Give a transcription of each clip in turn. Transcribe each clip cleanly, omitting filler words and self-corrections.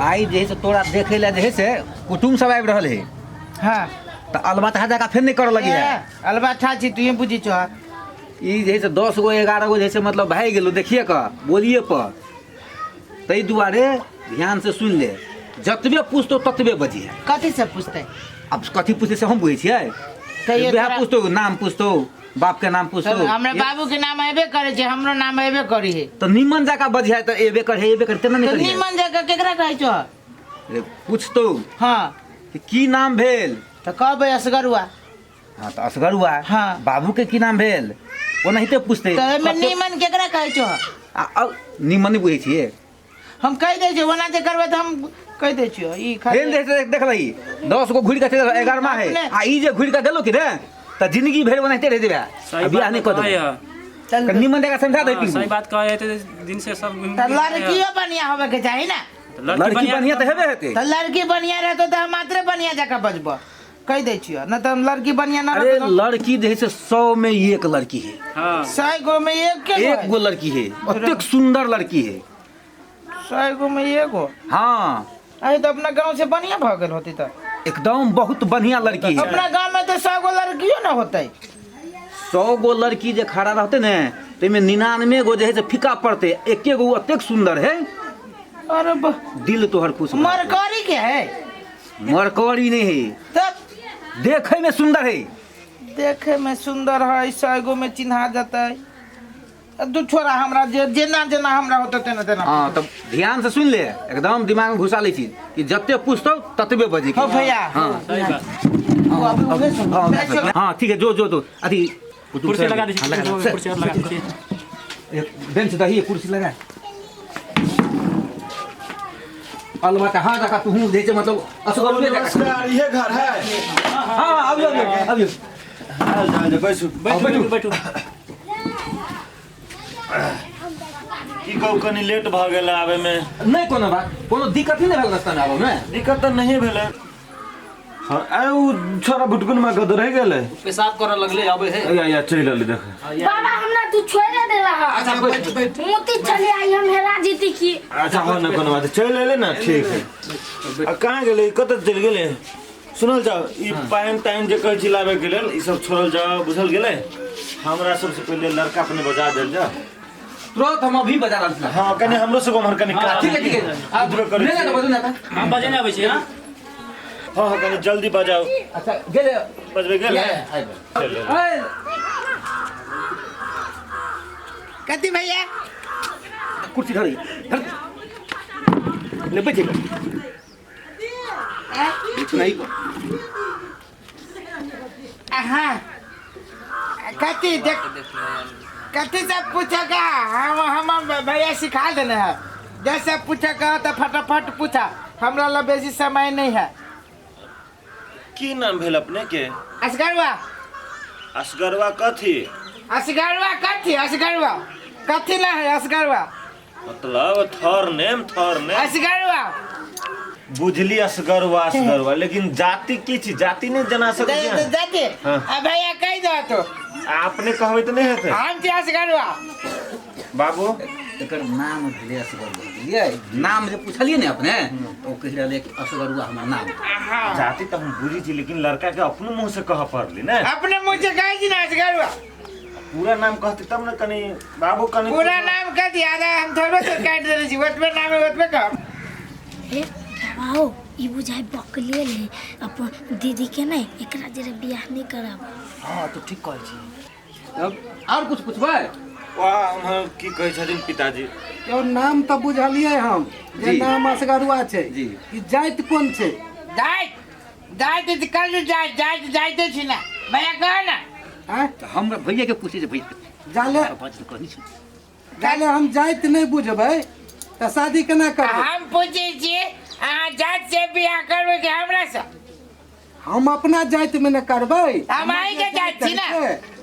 आइ जे है से तोरा देखे ला जे है से कुटुम सब आबि रहल है। हाँ। तऽ अलबत्ता जकाँ फेर नहि करऽ लगी है। अलबत्ता छी तू बुझी छो। ई जे है से 10 गो 11 गो जे है से मतलब भए गेलो देखिए कऽ बोलिए पर, ताहि दुआरे ध्यान से सुनि ले, जतबे पूछतो ततबे बजिहे। कथी से पूछते? अब कथी पूछते से हम बुझै छियै? तैयो वएह तोरा- पूछतो, नाम पूछतो, बाप के नाम पूछतो। तऽ हमरा बाबू के नाम एबे करे छै, हमरो नाम एबे करी है। तऽ निमन जकाँ बजिहे तऽ एबे करे एबे करे तेना नहि तऽ करिहे। निमन जकाँ केकरा कहै छौ? रे, पूछतो हाँ। कि की नाम भेल? तऽ कहबै असगरुआ। हाँ तऽ असगरुआ। हाँ। बाबू के की नाम भेल? ओनाहिते पूछते। तऽ एहिमे कते- निमन केकरा कहै छौ? आ निमन नहि बुझै छियै? हम कहि दै छियै, ओना जे करबै तऽ हम कहि दै छियौ ई खाली। फेर देख देखलही 10 गो घुरि कऽ चलि गेलौ, 11वां है। अपने- आ ई जे घुरि कऽ गेलौ कि ने तऽ जिंदगी भरि ओनाहिते रहि जेबै सही आ बियाह बात नहि कऽ कहै देबै। है। चल कनि निमन जकाँ समझा दे। हाँ, पिंकू। सही बात कहै है तऽ दिन से सब घुमि तऽ लड़कियो बढ़िया होबे के चाही ने। तऽ लड़की बढ़िया तऽ हेबे हेतै। तऽ लड़की बढ़िया रहतो तऽ हम मात्रे बढ़िया जकाँ बजबो, कहि दै छियौ, नहि तऽ हम लड़की बढ़िया ना अरे रहतो। लड़की जे है से 100 में एक लड़की है। हाँ। 100 गो में एक के एक गो लड़की है, ओतेक सुंदर लड़की है। 100 गो में एक गो? हाँ। अरे तो अपना गांव से बढ़िया भऽ गेल होती तऽ। एकदम बहुत बढ़िया लड़की है। अपना गांव में तो 100 गो लड़कियो ना होते। 100 गो लड़की जे खड़ा रहते ने ताहिमे 99 गो जे है से फीका पड़ते, एके गो ओतेक सुंदर है। अरे दिल तोहर खुश भऽ जेतौ। मरकरी के है? मरकरी नहीं है। तब? देखे में सुंदर है। देखे में सुंदर है, 100 गो में चिन्हा जतै। दू छोरा हमरा जे जेना जेना हमरा होतै तेना तेना। हाँ तब ध्यान से सुन ले, एकदम दिमाग में घुसा ले छी कि जते पूछतो ततबे बजे के। हो भैया। हाँ। सही बात। हाँ, अभी उहे सुन। हाँ, हाँ, ठीक है, जो जो जो अथी कुर्सी लगा दी। हाँ, लगा दे। कुर्सी और लगा दी। एक बेंच दही कुर्सी लगा अलवा हाँ जका तू दे छे मतलब असगर में जका। नमस्कार, ये घर है? हाँ आबियो आबियो आबियो। जाओ जाओ बैसू। बैठू बैठू बैठू। की कहू, कनी लेट भऽ गेल आबै में। नहीं कोनो बात, कोनो दिक्कत नहीं भेल रास्ता में आबऽ में? दिक्कत तऽ नहीं भेलै। हाँ, अरे उ छोरा भुटकुन में कतऽ रहि गेलै? पेशाब करऽ लगले आबै है। या या चलि रहलै देख। बाबा हमरा तू छोड़े देला हा। अच्छा बैठ बैठ। मोती चले आई हम हेरा जीती की। अच्छा हो न कोनो बात, चलि एलै ने ठीक है। आ कहाँ गेलै, कतऽ चलि गेलै? सुनल जाओ, ई पानि तानि जे कहै छी लाबैके लेल ई सब छोड़ल जाओ, बुझल गेलै? हमरा सबसे पहिले लड़का अपने बजा देल जाओ। तुरंत हम अभी बजा रहल छी। हाँ कनी हमरो सब उम्हर कनी काज ठीक है ठीक है। आप करै नहीं नहीं बजू ना। हम बजे आबै छी। हाँ हाँ हाँ कनी जल्दी बजाओ। अच्छा गेले बजबे गेलै। ए कथी भैया? कुर्सी धर धर ले बैठ। नहीं हाँ कथी देख कथी सब पूछेगा? हम भैया सिखा देने है, जैसे पूछेगा तो फटाफट पूछा, हमरा ला बेसी समय नहीं है। की नाम भेल अपने के? असगरवा। असगरवा कथी? असगरवा कथी? असगरवा कथी ना है असगरवा? मतलब थर नेम, थर नेम। असगरवा। बुझली असगरवा असगरवा, लेकिन जाति की छी? जाति नहीं जना सकै छी। जाति? हाँ। आ भैया कहि दो तो। अपने कहबै तऽ नहीं हेतै। हम छी असगरवा। बाबू एकर नाम भेलै असगरुआ, बुझलियै? नाम जे पुछलियै ने अपने तऽ ओ कहि रहलै कि असगरुआ हमर नाम। जाति तऽ हम बुझै छी, लेकिन लड़का के अपनो मुँह से कहऽ पड़लै ने। अपने मुँह से कहै छी ना असगरुआ। पूरा नाम कहते तब ने कनी बाबू कनी पूरा नाम कह दिया, आधा हम थोड़े से काट देने छी, ओतबे नाम है ओतबे कहब। हे बाबा हो ई बुझाइ बकले ले अपन दीदी के नहीं एकरा जरे बियाह नहीं करब। हाँ तो ठीक कहै छी। तब और कुछ पूछबै? वाह हम की कहै छथिन पिताजी? यो नाम तऽ बुझलियै हम जे जी। नाम असगरुआ छै। जी। ई जाति कोन छै? जाइत जाइत कल जाइत जाइत जाइते छी ना भैया कह ना। आँय? तऽ हम भैया के पूछै जे भैया जाले बात कहनी छै। जाले हम जाति नहि बुझबै तऽ शादी केना करबै? हम पूछै छी अहाँ जात से बियाह करबै कि हमरा से? हम अपना जाति में न करबै। हम अहीं के जात छी ना,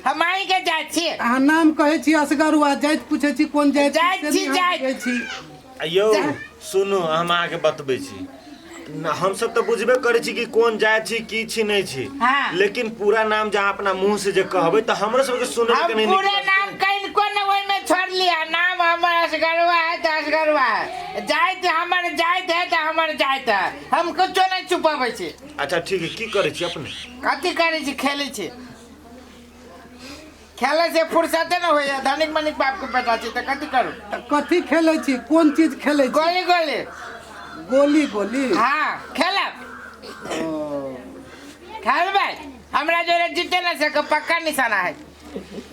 हम अहीं के जात छी। अहाँ नाम कहै छी असगरुआ, जाति पूछै छी कोन जाति जाति से छी, नहि अहाँ जाति। बुझै छी। यौ सुनू, हम अहाँके बतबै छी, हमसब तऽ बुझबे करै छी कि कोन जाति छी की छी नहि छी। हाँ। लेकिन पूरा नाम जहाँ अपना मुँह से जे कहबै तऽ हमरो सबके सुनै हम के नहीं पूरा नाम कनिको न ओहिमे छोड़ लिया, नाम हमर असगरुआ है तऽ असगरुआ है, जाति हमर जाति है तऽ हमर जाइत है हम कुछो नहीं छुपाबै छी। अच्छा ठीक है, की करै छी अपने? कथी करै छी, खेलै छी। खेले से फुर्सते न होइया, धनिक मनिक बाप के बेटा छी तऽ कथी करू। तऽ कथी खेलै छी, कोन चीज खेलै छी? गोली गोली। गोली गोली? हाँ खेलब, खेलबै। हमरा जोरे जीते न सक, पक्का निशाना है।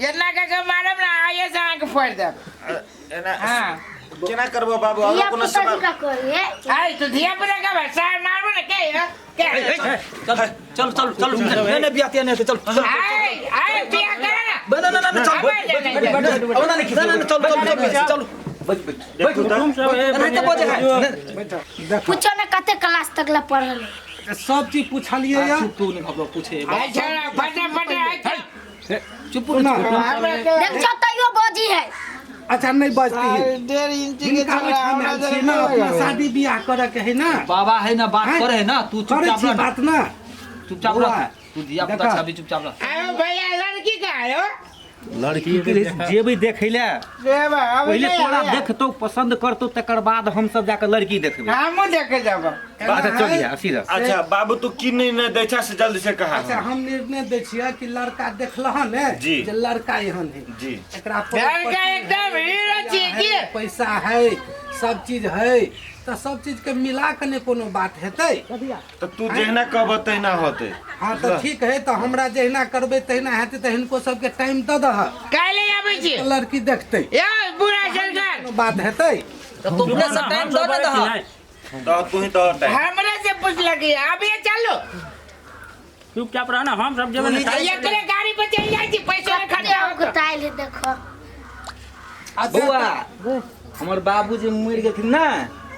एना के के मारब ना आइए से अहाँके फोड़ि देब। एना हाँ केना करबो बाबू? और धिया कोनो पुता सवाल जी का करिए। आइ तो धिया पुता के भाषा मारबो ना के है के चल चल चल चल, नहीं नहीं बियाह तियाह नहीं होते, चल चल। आइ आइ बियाह करे ना। ना ना ना ना, चल आबै अब ना नहीं, ना ना चल चल चल चल। देखू तऽ। नहीं तो बजे है। पूछो ना कते क्लास तक ला पढ़ल है। सब चीज पूछलिए या? चुप, तू नहीं घबरा पूछे। आइ छोड़ा फटाफट आइ। चुप। ना। हमरा के देख छो तैयो बजी है। अच्छा नहीं बजती है। 1.5 इंच के हिनका छोड़ा ओहिठाम हमरा आयल छियै ना, अपना शादी बियाह करे के है ना। बाबा है ना, बात हैं? करे है ना, तू करै चुपचाप छी रह ना। बात ना। चुपचाप बौआ, रह तू, धिया पुता देखा। छाबी, चुपचाप रह। आयो भैया लड़की का आयो। लड़की के जेबै देखै ले रे बा अभी पहिले नहीं तोरा आया। देखतौ, पसंद करतौ, तकर बाद हम सब जाके लड़की देखबै। हमहूँ देखे जाब। अच्छा चलिए सीधा। अच्छा बाबू तू की निर्णय दै छा से जल्दी से कहा। अच्छा हम निर्णय दै छियै कि लड़का देखलह ने जी। जे लड़का एहन है जी। एकरा लड़का एकदम हीरो छियै की? पैसा है, सब चीज है, तऽ सब चीज के मिला के ने कोनो बात हेतै। तऽ तू जहिना कहबह तहिना होतै। हाँ तऽ ठीक है, तऽ हमरा जहिना करबै तहिना हेतै, तऽ हिनको सबके टाइम दऽ दह। काल्हि आबै छी। लड़की देखतै। ए बुढ़ा सरकार कोनो बात हेतै। तो तुमने सब टाइम दो ना दहा। तऽ तू ही दह टाइम। हमरा से पूछलक अभी चलो। चुपचाप रह ना, हम सब जेबै ना। एकरे गाड़ी पर चलि जाइ छी, पैसा नहि कते खर्चा होत। औगतायल है देखो। अच्छा, बौआ हमर बाबूजी मरि गेलखिन ना,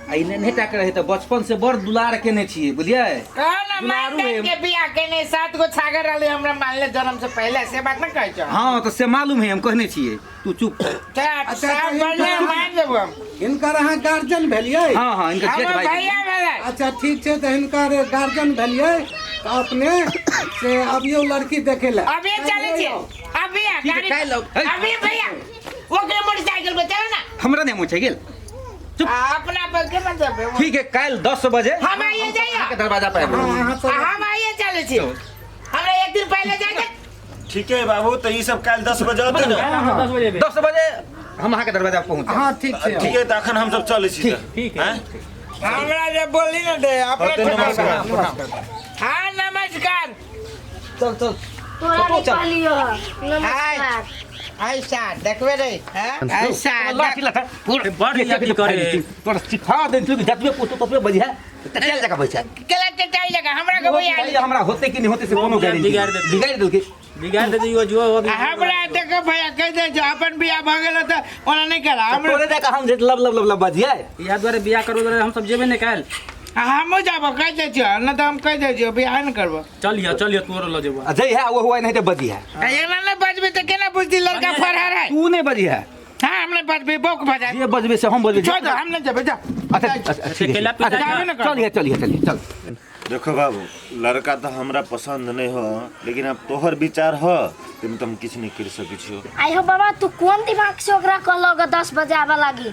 आ ई नेन्हे टा के रहे तऽ बचपन से बड़ दुलार केने छियै, बुझलियै? कह ना दुलारू मान है। के बियाह केने 7 गो छागर रहलै हमरा मानले जन्म से पहले, से बात न कहै छौ। हाँ तऽ से मालूम है, हम कहने छियै, तू चुप। अच्छा, अच्छा, सब बढ़िया मान देबो हम। हिनकर अहाँ गार्जियन भेलियै? हाँ हाँ इनकर जेठ हमर भाई। भैया भेलै। अच्छा ठीक छै, तऽ हिनकर गार्जियन भेलियै तऽ अपने से अबियौ लड़की देखे लए। अभी चलै छी अभी ठीक है, गाड़ी काल्हि आउ। है। अभी भैया ओकरे मोटरसाइकिल पर चलो ना। हमरा नहि मोटरसाइकिल। चुप। अपना पर के ना जेबै। ठीक है, काल्हि 10 बजे हम आइए जाइए। अहाँके दरवाजा पर आबि हाँ, रहल छी। अहाँ सब हम आइए चलै छी, हमरा एक दिन पहले जाके। ठीक है बाबू, तऽ ई सब काल्हि 10 बजे अतै ने? 10 बजे एबै। 10 बजे हम अहाँके दरवाजा पर पहुँच जायब। हाँ ठीक छै। ठीक है, तऽ अखन हम सब चलै छी। ठीक है। आँय? हमरा जे बोली ना दे अपने होतै, नमस्कार। हाँ नमस्कार। चल चल तोरा नहीं कहलियो नमस्कार। ऐसा देखबे रे हैं? ऐसा लाठी लाठी बड़ याद करे। तोरा सिखा देन तू जतबे पूछतो ततबे बजिहे, तऽ चल जाके बैठा। केला चटाई जगह हमरा के भैया हमरा होते कि नहीं होते से कोनो गारंटी। बिगाड़ देतै। बिगाड़ देलकै। बिगाड़ देतै यो जो अभी। हमरा देखो भैया कह दे जो अपन बियाह भऽ गेल तऽ ओना नहीं करा हमरा। तोरे जाके हम जे लब लब लब लब बजिहे। इएह दुआरे बियाह करबो दुआरे हम सब जेबै ने काल्हि। हमहूँ जाबो कह दे छियो, न तऽ हम कह दे छियो बियाह नहीं करबो। चलिए चलिए तोरो लऽ जेबो। आ जइहे ओ हुआ नहीं तऽ बजिहे। एना नहीं बजबी तऽ केना बुझती लड़का फरहर है। तू नहीं बजिहे। हाँ हम नहीं बजबी, बौक भऽ जाए। जे बजबे से हम बजबे। छोड़ दो, हम नहीं जेबै जा। अच्छा अच्छा ठीक है। केला पिता अच्छा, चलिए चलिए चलिए चल। देखो बाबू, लड़का तो हमरा पसंद नहीं हो, लेकिन अब तोहर विचार हो तेमे तो हम किछु नहीं कर सकै छियो। आई हो बाबा, तू कोन दिमाग से ओकरा कहलो 10 बजे आबे लागी?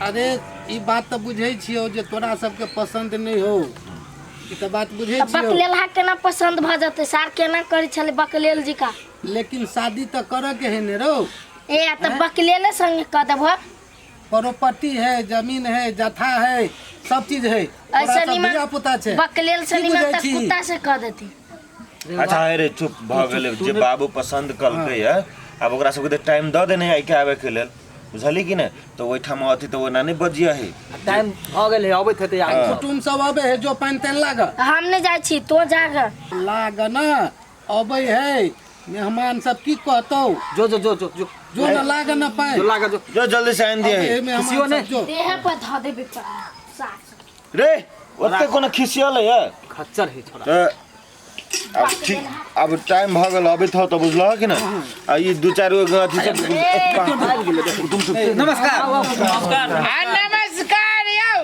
अरे ई बात तऽ बुझै छियौ जे तोरा सबके पसंद नहीं हो, ई तऽ बात बुझै तऽ छियौ। बकलेल हा केना पसंद भऽ जेतै? सार केना करै छलै बकलेल जी का? लेकिन शादी तऽ करऽ के है ने रौ। ए तऽ बकलेले संगे कऽ देबो। प्रॉपर्टी है, जमीन है, जथा है, सब चीज है। ऐसे धिया निमन पुता छै। बकलेल से की निमन बुझै तऽ छी? कुत्ता से कऽ देती। अच्छा है रे, चुप भऽ गेलै। जे बाबू पसंद कलकै है, आब ओकरा सबके तऽ टाइम दऽ देने है के आबे के लेल, बुझली कि नहि? तऽ ओहिठाम अथी तऽ ओना नहि बजिया है। टाइम भऽ गेल है, अबैत हेतै आगे। कुटुम सब अबै है, जो पानि तानि लागऽ। हम नहीं जाइ छी, तो जाग। लाग न अबै है मेहमान सब, की कहतौ? जो जो जो जो जो जो न लाग न पानि। जो लाग जो। जो जल्दी से आनि दिया अबै है। है मेहमान खिसियो सब, ने। जो। देह पर धऽ देबे सार। रे ओते कोनो खिसियल है? खच्चर है छोरा। तऽ अब ठीक, अब टाइम भऽ गेल, अबैत हो तऽ बुझलह कि नहि? आ ई दू चारि गो अथी सब। नमस्कार। हाँ नमस्कार यौ।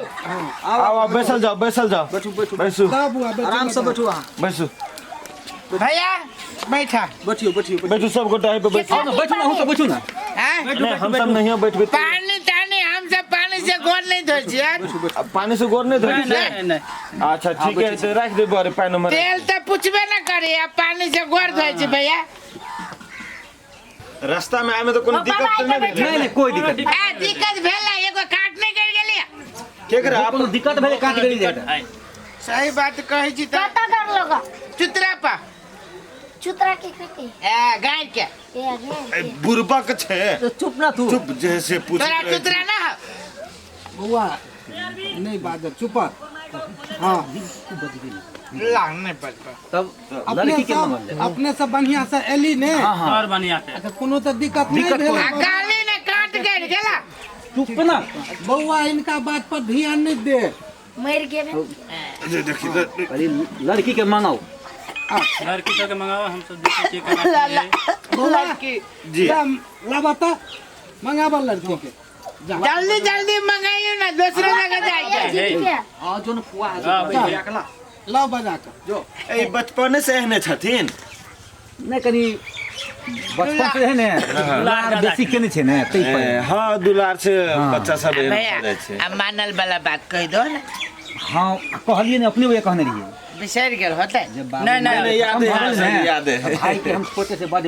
आउ आउ, बैसल जाओ बैसल जाओ। बैठू बैठू बैसू दा बुआ, बैठू, आराम से बैठू अहाँ। बैसू भैया बैठा। बैठियो बैठियो। बैठू सब गोटा पे बैठू। बैठू ना, हम सब बैठू ना। हैं? नहीं, हम सब नहीं बैठबे। पानी तानी हम सब पानी से गोर नहीं धोइ छी यार। आ, पानी से गोर नहीं धोइ नहीं छै? नहीं नहीं। अच्छा ठीक है, तो राख दे बरे पानी में। तेल तऽ पूछबे न करी, आ पानी से गोर धोइ छी भैया। रास्ता में आमे तो कोनो दिक्कत तो नहीं भेलै? नहीं नहीं, कोई दिक्कत नहीं। आ दिक्कत भेल, एगो काट नहीं कर गेलियै। केकरा? कोनो दिक्कत भेलै काट गेली जाए। सही बात कहै छी तऽ। कतऽ कर लोग? चुतरा पा। चुतरा के के? ए गाय के। ए गाय ए, बुरबक छै। तो चुप ना तू। चुप जे से पूछ। तोरा चुतरा ना हो। बौआ नहीं बाजब, चुप। हाँ ला नहीं बजबा। तब अपने लड़की के सब मंगल। अपने सब बढ़िया से एली ने। हाँ हाँ। और बढ़िया से। अच्छा कोनो तो दिक्कत नहीं दिक्कत भेल। आ गाली ने काट गेल गेला। चुप ना बौआ, इनका बात पर ध्यान नहीं दे। मर गेबे। जे देखी अरे लड़की के मंगाओ। लड़की सबके मंगाओ, हम सब देखै छियै केना की है। बौआ लड़की जी लाबा तऽ मंगाबा लड़की के। जल्दी जल्दी मंगाइयो ना, दूसरे जगह जाए के। जीत के। हां जो न फुआ है हाँ, भैया। अकेला। लाओ बजा के। ए बचपने से एहने छथिन। नहीं कनी बचपन से है ने दुलार बेसी केने छै ने तै पर। हाँ दुलार से बच्चा सब एहन भैया भऽ जाइ छै। आ मानल वाला बात कहि दो ना। हाँ कहलिए ने, अपने वजह कहने रहिए। बिसरि गेल होतै। जब बाबू नहीं, नहीं, नहीं, याद है, हम भरल ने, याद है। भाई के हम छोटे से बड़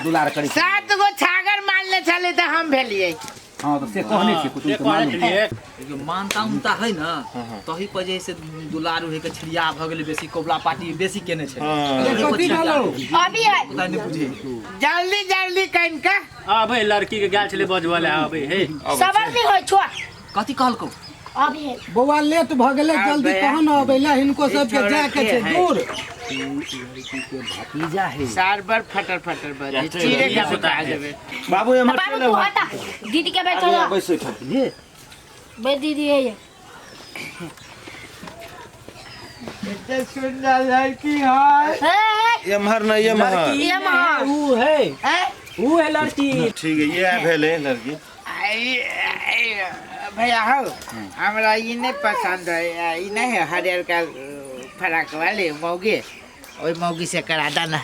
दुलार करै छी। 7 गो छागर मारने छलै तऽ हम भेलियै। हाँ तो से कहने छी कुटुम से के कहने मालूम। छलियै। देखियौ मानता उनता है ना, तही पर जे से दुलार होय के छिड़िया भ गेलै, बेसी कोबला पार्टी बेसी केने छै। कथी भेलौ? अभी है। पता नहीं बुझे। जल्दी जल्दी कनिका। आबै लड़की के गेल छलै बजबै ले, आबै हे। सबर नहीं होय छो। कथी कहलकौ? अभी है। बौआ लेट भ गेलै, जल्दी कहो न अबै ला, हिनको सबके जाय के छै दूर। भतीजा है। सार बर फटर फटर बजे चीरे के सुता देबे। बाबू एम्हर बाबू चलि तू आबू। हटा, दीदी के बैठो। आबू, बैसू एहिठाम। जे बे दीदी है ये। एते सुंदर लड़की है। हे एम्हर नहीं एम्हर। ये मां। ऊ है, हैं? ऊ है लड़की। ठीक है, ये भेलै लड़की। भैया हो, हमरा ई नहीं पसंद है, ई नहीं है हरियर का फराक वाले मौगी, ओई मौगी से करा देना।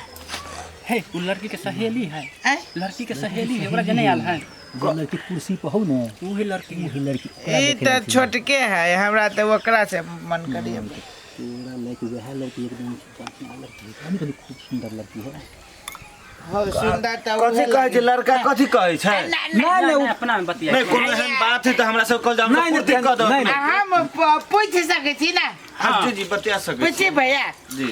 हे उ लड़की के सहेली है। हैं? लड़की के सहेली है, ओकरा जने आयल है। जे लड़की कुर्सी पर हौ ने, ऊ है लड़की। वही लड़की ओकरा ई देखे तऽ ला छोटके है, हमरा तऽ ओकरा से मन करिए। तोरा लड़की वह लड़की एकदम बढ़िया लड़की है, कनी कनी खूब सुंदर लड़की है। हो सुंदर तऽ कथी कहै छै लड़का, कथी कहै छै? नहीं नहीं अपना में बतिया। नहीं कोनो एहन बात है तऽ हमरा सब कहल जाउ, नहीं, हमरा नहीं, पूर्ति कऽ दो। नहीं, नहीं। हम पूछि सकै छी ना? हाँ जी जी बतिया सकै पूछि छी। भैया। जी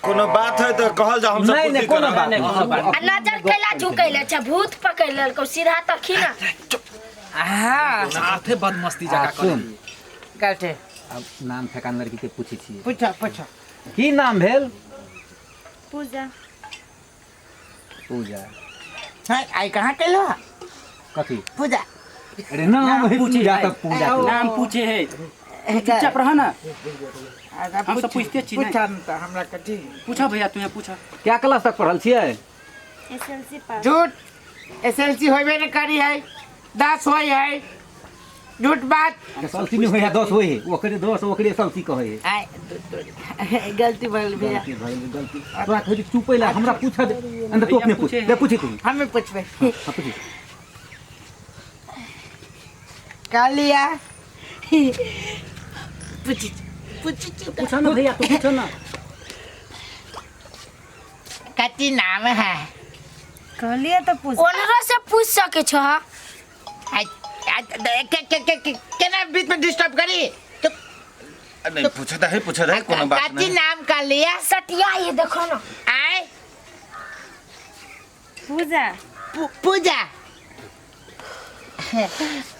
कोनो बात है तऽ कहल जाउ, हम सब नहीं नहीं पूर्ति कोनो करब। बात नहीं, कोनो बात आ नजर कैला झुकैले छै, भूत पकड़ लेलकौ सीधा तखी ना। हाँ साथे बदमस्ती आ, जका सुन करे। कथे अब नाम ठेकान लड़की के पूछै छियै। पूछो पूछो। की नाम भेल? पूजा। पूजा। हाँ आई कहाँ कैलो? कथी? पूजा। अरे नाम है पूजा तऽ पूजा। नाम पूछे है, चुपचाप रह ना। हम सब पूछते छी पूछा न तऽ हमरा कथी। पूछा भैया तू यहाँ पूछा। क्या क्लास तक पढ़ल छियै? SLC pass. झूठ, एसएलसी होबे न करी है, 10 होय है, झूठ बात। एसएलसी नहीं होय है, 10 होय है, ओकरे 10 ओकरे एसएलसी कहै है। आय गलती भइल भैया। गलती भइल, गलती। तोरा कहै छी चुप ला, हमरा पूछ दे। अंदर तू अपने पूछ, दे पूछी तू। हमें पूछबे। हाँ पूछी। कालिया पूछी पूछी। पूछा ना भैया तू पूछा ना। कथी नाम है? कहलिए तो पूछ। ओनरो से पूछ सके छो। हां केना बीच में डिस्टर्ब करी? नहीं पूछता है, पूछता है, कोनो बात कथी नहीं। नाम कालिया? सटिया ये देखो ना। आय पूजा। पूजा।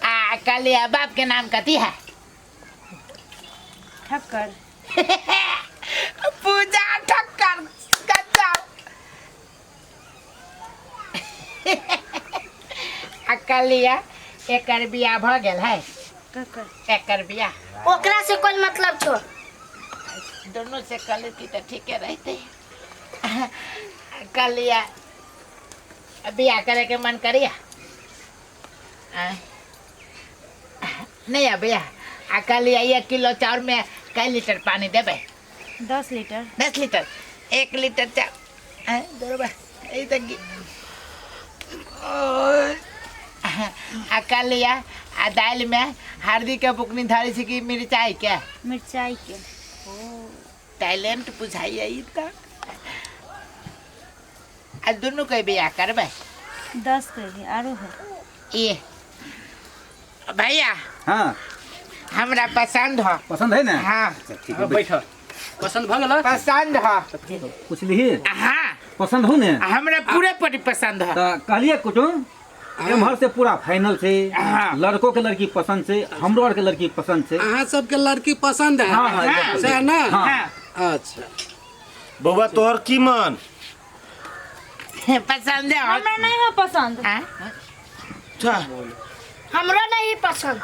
आ कालिया बाप के नाम कथी है? ठक्कर। पूजा ठक्कर गजब। आ कालिया एकर बियाह भ गेल है? ककर? एकर बियाह। ओकरा से कोई मतलब छो? दोनों से कर लेती तो ठीके रहते। कालिया बियाह करे के मन करिया? नहीं है भैया। आ कालिया 1 किलो चाउर में कै लीटर पानी देबै? 10 लीटर। 10 लीटर। 1 लीटर चाउर बरोबर। ई तऽ आ कालिया आ दालि में हल्दी के बुकनी धारी छै कि मिरचाई के? मिरचाई के। टैलेंट बुझाइए ई त। आ दुनू के बियाह करबै? 10 के आरो है। ए भैया। हाँ हमरा पसंद हो। पसंद है ना? हाँ। ठीक है बैठ। पसंद भ गेल? पसंद हो। पूछलिही? हाँ। पसंद हो ने? हमरा पूरे परी पसंद हो। त कहलिए कुटुम एम्हर से पूरा फाइनल छै। लड़को के लड़की पसंद छै, हमरो आर के लड़की पसंद छै। अहाँ सबके लड़की पसंद है? हाँ, से ना? हाँ। अच्छा बौआ तोहर की मन? पसंद है। हमरा नहीं हो पसंद। अच्छा हमरा नहीं पसंद।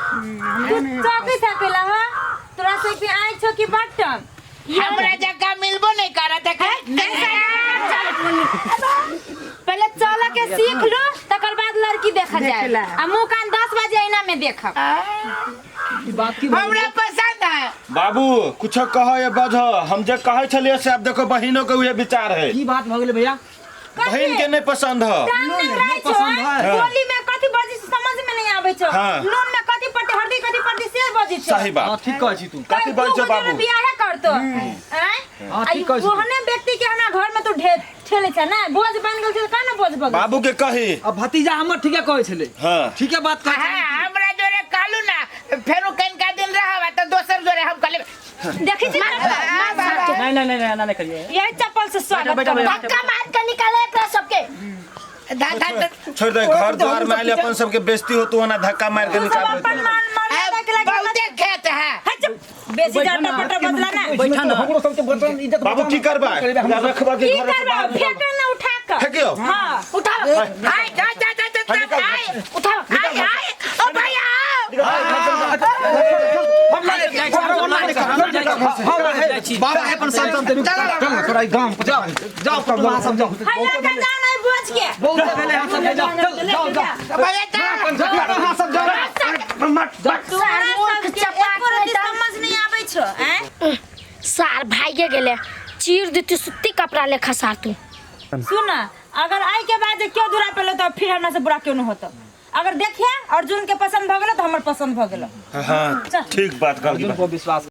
तू चौकी सकेला हो तोरा से भी आई छो कि बटम हमरा जगह मिलबो नहीं करत है। पहले चल के सीख लो तकर बाद लड़की देखा जाए। आ मुंह कान 10 बजे आईना में देखब। बात की हमरा पसंद है। बाबू कुछ कह या बज, हम जे कहै छलियै से आब देखो बहिनो के उहे विचार है। की बात भ गेलै भैया? बहिन के नहीं पसंद है। नहीं पसंद है। बोली में कथि बजी समझ में नहीं आबै छौ। हाँ। नून में कथि पड़ते हल्दी कथि पड़ते से बजी छौ। सही बात। हां ठीक कहै छी तू। कथि बजै छौ बाबू? बियाह करतो हैं? हां ठीक कहै छी। ओहने व्यक्ति के हमरा घर में तू ढेर ठेले छ ना, बोझ बन गेल छै का ना बोझ बन। बाबू के कही। अब भतीजा हमर ठीके कहै छलै। हां ठीके बात कहै छलै। हां हमरा जोरे कहलु ना फेरो कनका दिन रहब त दोसर जोरे हम कहले देखी छी। नहीं नहीं नहीं नहीं करिए। यही चप्पल से स्वागत करो। धक्का मार के निकाले एकरा सबके। दादा छोड़ दे घर द्वार में आइले अपन सबके बेइज्जती हो तू ना धक्का मार के निकाल। अपन मान मान के लगे बहुते खेत है। बेसी जाटा पटा बदला ना। बैठा ना हमरो सबके बर्तन इज्जत बाबू की करबा? रखबा के घर से बाहर फेंक ना उठा के फेंकियो। हां उठा। हाय जा जा जा जा उठा। हाय हाय ओ भैया बाबा अपन सब चल चल थोड़ा गांव जाओ जाओ तुम सब जाओ। हल्ला का जान है बोझ के बहुत भेलै हम सब जाओ चल जाओ जाओ भैया जा हां सब जाओ। तोरा सबके एको रत्ती समझ नहीं आबै छौ। हैं सार भागे गेले चीर देती सुत्ती कपड़ा लेखा सार तू। सुन अगर आई के बाद क्यों दूरा पे तो फिर हमरा से बुरा क्यों न होतो। अगर देखिए अर्जुन के पसंद भ गेल तो हमर पसंद भ गेल। हां ठीक बात कहली। अर्जुन को विश्वास।